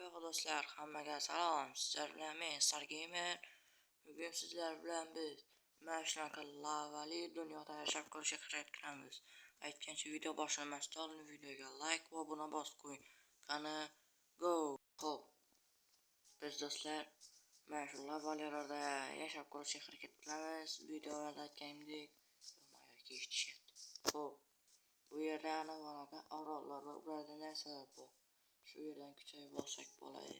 Yo'q do'stlar, hammaga salom. Sizlar bilan men Stargamer. Bugun sizlar bilan biz mana shunaqa lavali dunyoda yashab ko'rishga harakat qilamiz. Aytgancha video boshlanmasdan oldin videoga like va obuna bosib qo'ying. Qani go. Xo'p. Biz do'stlar mana shu lavalilarda yashab ko'rishga harakat qilamiz. Videolarda aytganimdek, yo'q, eshitishyapti. Xo'p. Bu yerda anaqa orollar va ularda narsalar bor. Shu yerdan kuchayib olsak bo'ladi.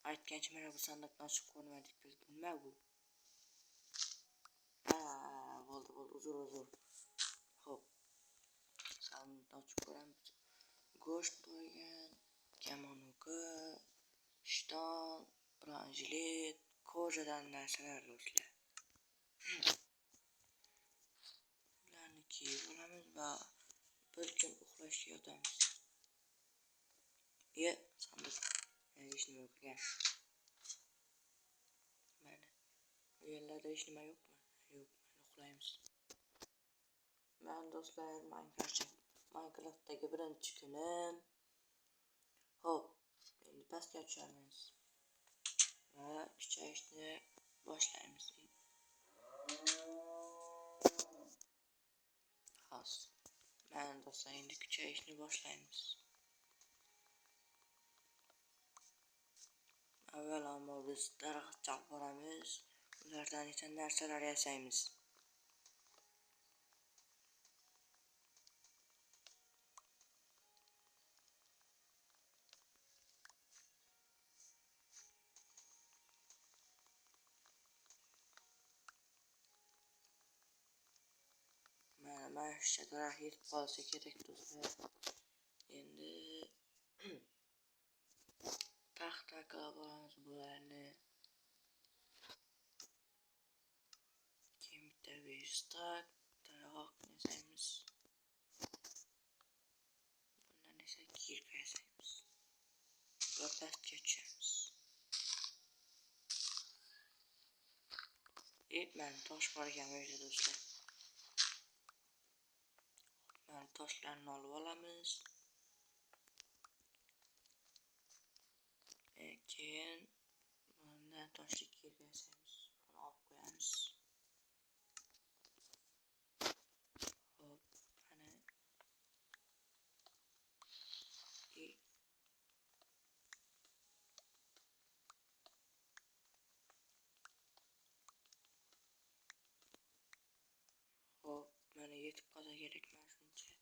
Aytgancha mana bu sandiqni ochib ko'rmadik biz. Nima bu? Ha, bo'ldi, bo'ldi, uzr, uzr. Xo'p. Sandiqni ochib ko'ramiz. Go'sht qo'ygan, kamonuka, ishton, bronjilet, kojadan narsalar do'stlar. Bularni kiyib olamiz va bir kun uxlashga yotamiz. Ye, sandiq. Hech nima yo'q ekan. Mana bu yerlarda hech nima yo'qmi? Yo'q, mana uxlaymiz. Men do'stlar, Minecraftdagi birinchi kunim. Xo'p, endi pastga tushamiz va kuchayishni boshlaymiz. Hozir. Mana do'stlar, endi kuchayishni boshlaymiz. Avvalambor biz daraxt chopib boramiz. Ulardan esa narsalar yasaymiz. Mana shu daraxt yetib qolsa kerak do'stlar. Endi taxta qilib olamiz bularni. Keyin bitta versak, tayoq yasaymiz. Bundan esa kirka yasaymiz. Va pastga tushamiz. Mana tosh bor ekan bu yerda do'stlar. Mana toshlarni olib olamiz. Keyin bundan toshli kirka yasaymiz. Buni olib qo'yamiz. Xo'p, mana Xo'p, mana yetib qolsa kerak mana shuncha.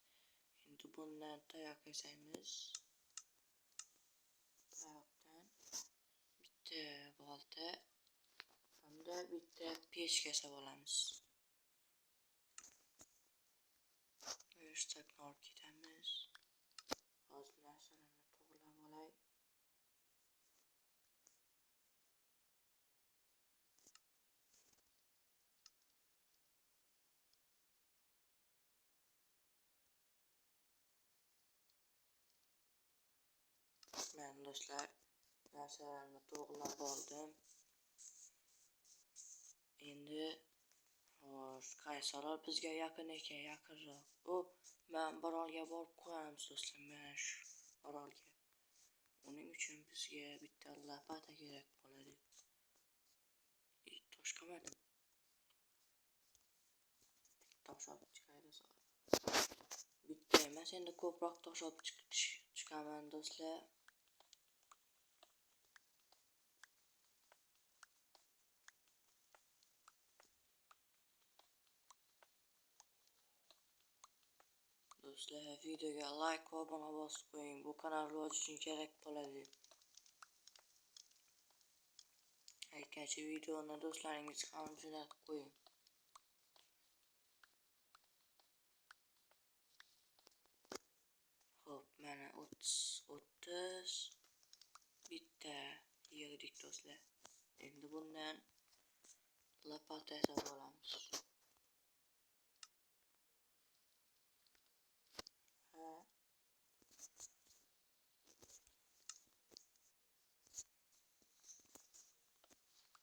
Endi bundan tayoq yasaymiz. Tayoqdan bitta bolta hamda bitta pechka yasab olamiz. Verstakni olib ketamiz. Hozir narsalarni to'g'rilab olay. Men do'stlar narsalarni to'g'rilab oldim. Endi xo'sh, qaysi orol bizga yaqin ekan, yaqinroq. U men bir orolga borib qo'yamiz do'stlar, mana shu orolga. Uning uchun bizga bitta lopata kerak bo'ladi. Tosh qolmadim. Tosh olib chiqaylik. Bitta emas, endi ko'proq tosh olib chiqaman do'stlar. Do'stlar, videoga like va obuna bosib qo'ying. Bu kanal rivoji uchun kerak bo'ladi. Aytgancha videoni do'stlaringizga ham jo'natib qo'ying. Xo'p, mana 30 bitta yig'dik do'stlar. Endi bundan lopata yasab olamiz.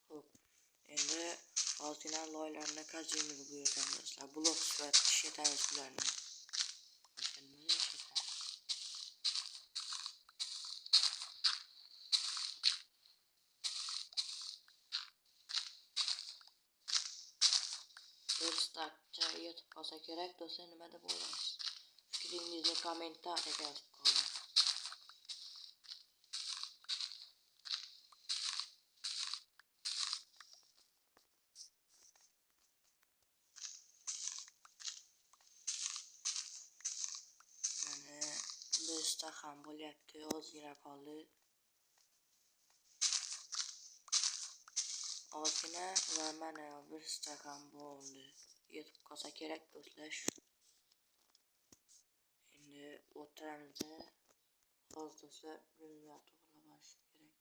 Xo'p, endi ozgina loylarni qaziymiz bu yerdan do'stlar. Blok sifatida ishlatamiz bularni. Nimani ishlatamiz? Qolsa kerak do'stlar, nima deb o'ylaysiz? Fikringizni kommentariyaga yozib qo'ying. Mana bizda ham bo'lyapti, ozgina qoldi. Ozgina va mana bir stakan bo'ldi. Yetib qolsa kerak do'stlar. Endi o'tiramizda. Hozir do'stlar, bilimlar to'g'rilab olishim kerak.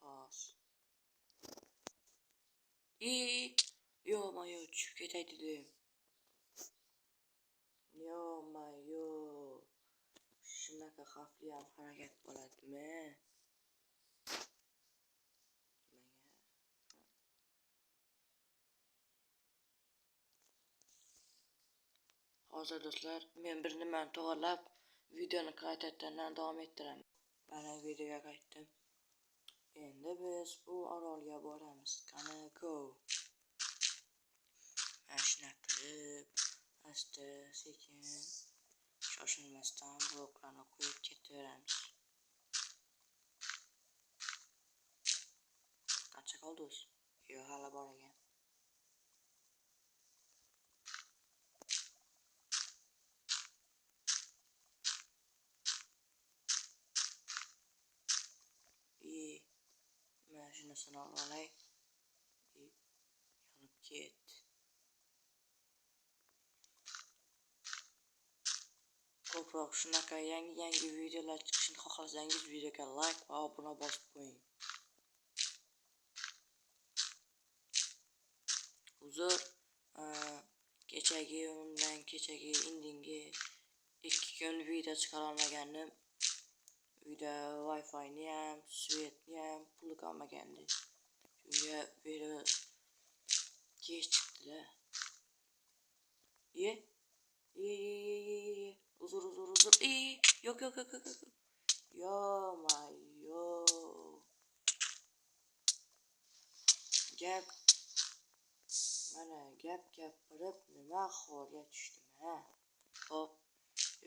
Hozir. Yo-mayo, tushib ketay dedim. Yo-mayo. Shunaqa xavfli ham harakat bo'ladimi? Hozir do'stlar, men bir nimani to'g'rilab, videoni qaytadan davom ettiraman. Mana videoga qaytdim. Endi biz bu orolga boramiz. Qani go. Mana shunaqa qilib, asta sekin shoshilmasdan bloklarni qo'yib ketaveramiz. Qancha qoldi o'zi? Yo'q, hali bor ekan. Mana shunisini olib olay. Yonib ketdi. Ko'proq shunaqa yangi videolar chiqishini xohlasangiz videoga like va obuna bosib qo'ying. Uzr, kechagi undan kechagi indingi 2 kun video chiqara olmagandim. Uyda Wi-Fi'ni ham, svetni ham puli qolmagandi. Shunga video kech chiqdi-da. Ye. Uzr. Yo'q. Yo-mayo. Gap mana gap gapirib nima ahvolga tushdim ha. Xo'p,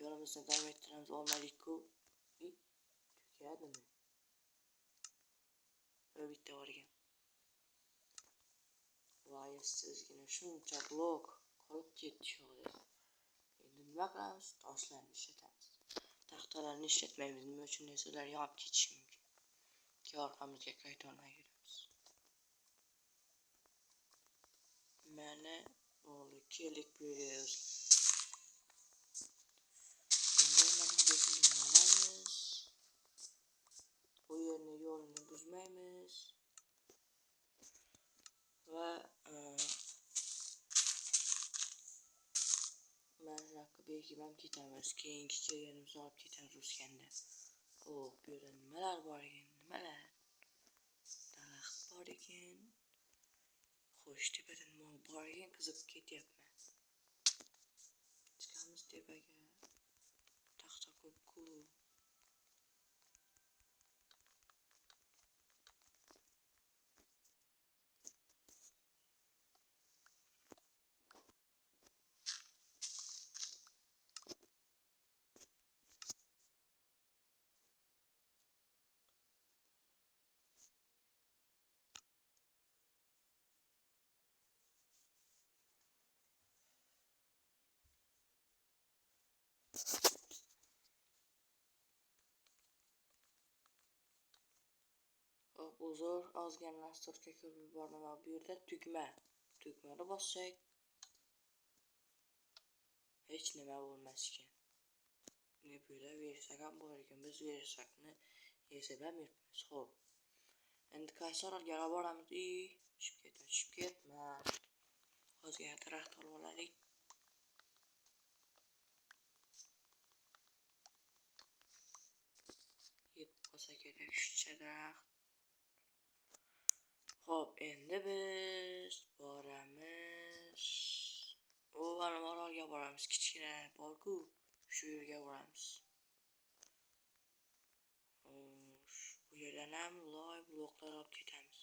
yo'limizni davom ettiramiz, olmadik-ku. Tugadimi? Bitta bor ekan. Voy, sizgina shuncha blok qolib ketdi shu yerda. Endi nima qilamiz? Toshlarni ishlatamiz. Taxtalarni ishlatmaymiz. Nima uchun desa, ular yonib ketishi mumkin. Keyin orqamizga qayta olmay yuramiz. Mana bo'ldi, keldik bu yerga. Endi mana bu yerni olamiz. Bu yerni yo'lini buzmaymiz. Va mana shunaqa bekib ham ketamiz. Keyingi kelganimizni olib ketamiz o'sganda. Xo'p, bu yerda nimalar bor ekan? Nimalar? Daraxt bor ekan. Xo'sh, tepada nima bor ekan? Qiziqib ketyapman. Chiqamiz tepaga. Taxta ko'p-ku. Uzr, ozgina nastorka ko'rib yubordim va bu yerda tugma. Tugmani bossak hech nima bo'lmas ekan. Ne bu yerda versak ham bo'lar ekan. Biz versakni yesab ham yuribmiz. Xo'p. Endi qaysi orolga boramiz? Tushib ketma, tushib ketma. Ozgina daraxt olib olaylik. Yetib qolsa kerak shuncha daraxt. Xo'p, endi biz boramiz. U orolga boramiz. Kichkina bor-ku, shu yerga boramiz. yerdan ham loy bloklar olib ketamiz.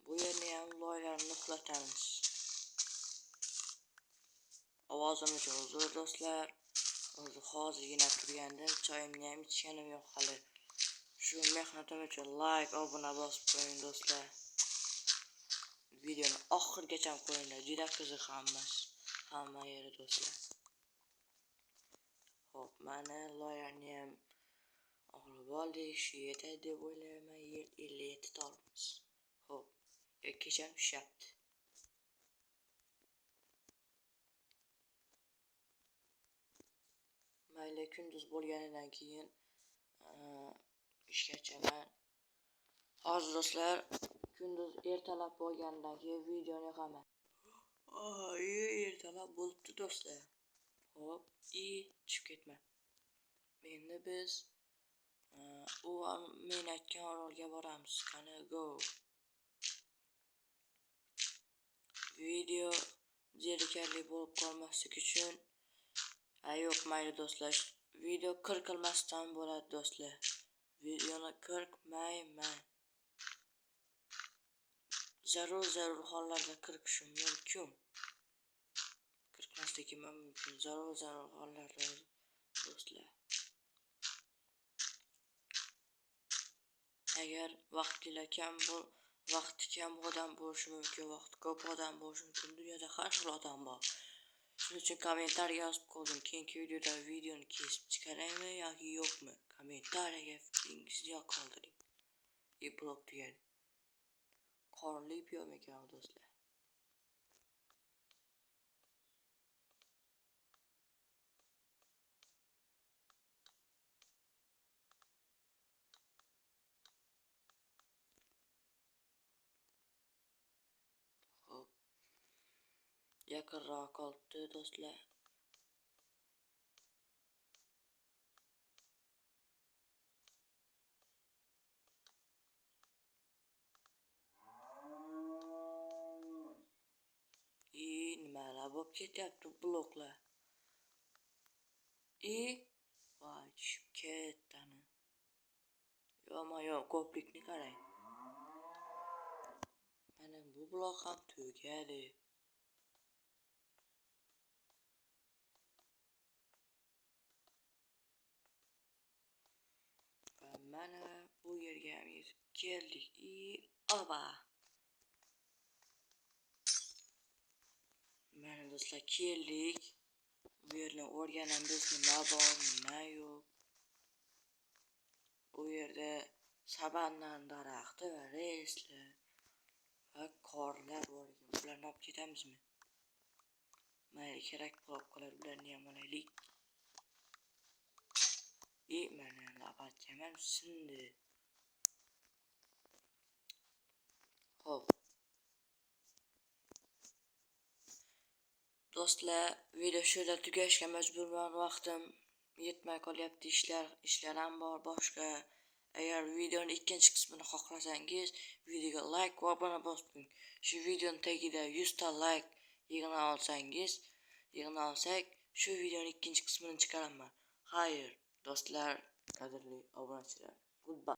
Bu yerni ham loylarni uxlatamiz. Ovozim uchun uzr do'stlar. O'zi hozirgina turgandim, choyimni ham ichganim yo'q hali. Shu mehnatim uchun like, obuna bosib qo'ying do'stlar. Videoni oxirigacha qo'yinglar, juda qiziq hammasi. Hamma yeri do'stlar. Xo'p, mana loylarni ham olib oldik. Shu yetadi deb o'ylayman. 57 ta olibmiz. Xo'p, kecham tushyapti. Mayli, kunduz bo'lganidan keyin ishga chiqaman. Hozir do'stlar, kunduz ertalab bo'lganidan keyin videoni yoqaman. Ertalab bo'libdi do'stlar. Xo'p, tushib ketma. Endi biz u men aytgan orolga boramiz. Qani go. Video zerikarli bo'lib qolmasligi uchun yo'q, mayli do'stlar, video qirqilmasdan bo'ladi do'stlar. Videoni qirqmayman. Zarur hollarda qirqishim mumkin. Qirqmasligim ham mumkin. Zarur hollarda do'stlar. Agar vaqtlar kam vaqti kam odam bo'lishi mumkin, vaqti ko'p odam bo'lishi mumkin. Dunyoda har xil odam bor. Shuning uchun kommentariy yozib qo'ydim. Keyingi videoda videoni kesib chiqaraymi yoki yo'qmi? Kommentariyaga fikringizni qoldiring. Blok tugadi. Qorli piyom ekan do'stlar. Xo'p. Yaqinroq qolibdi do'stlar. Nimalar bo'lib ketyapti bloklar. Voy, tushib ketdi. Yo'q, ko'prikni qarang. Mana bu blok ham tugadi. Va mana bu yerga ham yetib keldik. Oba. Mana do'stlar keldik. Bu yerni o'rganamiz, nima bor, nima yo'q. Bu yerda sabandan daraxti va relslar va qorlar bor ekan. Bularni olib ketamizmi? Mayli, kerak bo'lib qolar, bularni ham olaylik. Mana lapatkam ham sindi. Xo'p. Do'stlar, video shu yerda tugashga majburman, vaqtim yetmay qolyapti, ishlar ham bor boshqa. Agar videoning ikkinchi qismini xohlasangiz, videoga like va obuna bosib qo'ying. Shu videoning tagida 100 ta like yig'ina olsak, shu videoning ikkinchi qismini chiqaraman. Xayr, do'stlar, qadrli obunachilar. Goodbye.